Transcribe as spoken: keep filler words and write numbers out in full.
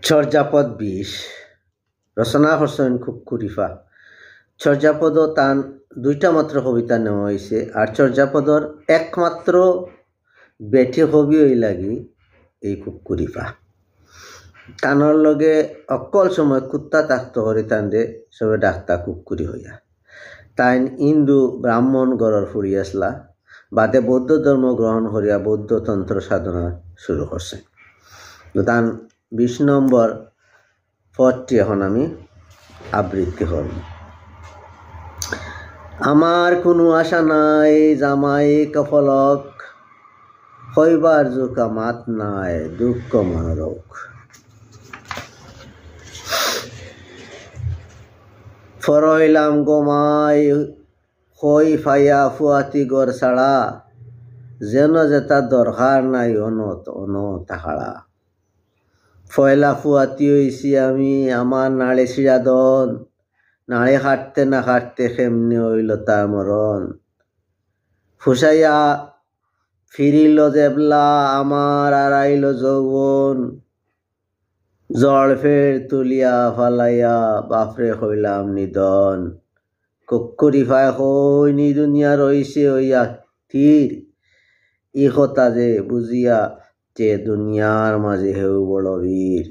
চর্যাপদ বিশ, রচনা করছইন কুক্কুরিফা। চর্যাপদ তান দুইটা মাত্র কবিতা নেওয়া হইছে, আর চর্যাপদর একমাত্র বেটি কবি অইলাগি এই কুক্কুরিফা। তানর লগে অকল সময় কুত্তা থাকতো করি তানরে সবে ডাকতা কুক্কুরি হইয়া। তাইন হিন্দু ব্রাহ্মণ ঘরর ফুড়ি আছলা, বাদে বৌদ্ধ ধর্ম গ্রহণ করিয়া বৌদ্ধ তন্ত্র সাধনা শুরু করছে। তো তান বিশ নম্বর পদটি এখন আমি আবৃত্তি করব। আমার কোনো আশা নাই, জামাই কফলক, হইবার জুকা মাত নাই, দুঃখ মনোরোগ। ফরইলাম গোমাই, হই ফাইয়া ফুয়াতি গর ছাড়া, যেন যেতা দরকার নাই অনত অন তাহারা। ফয়লা ফুয়াতি হইছি আমি, আমার নাড়ে ছিড়া দন, নাড়ে কাটতে না কাটতে কেমনে হইল তার মরণ। ফুসাইয়া ফিরিল জেবলা, আমার আড়াইল যৌবন, জড় ফের তুলিয়া ফালাইয়া, বাফরে কইলাম নিধন। কুক্কুরিফায় কইন ই দুনিয়া রইছে ওই এক তীর, ই কথা যে বুঝিয়া যে দুনিয়ার মাঝে হেউ বড় বীর।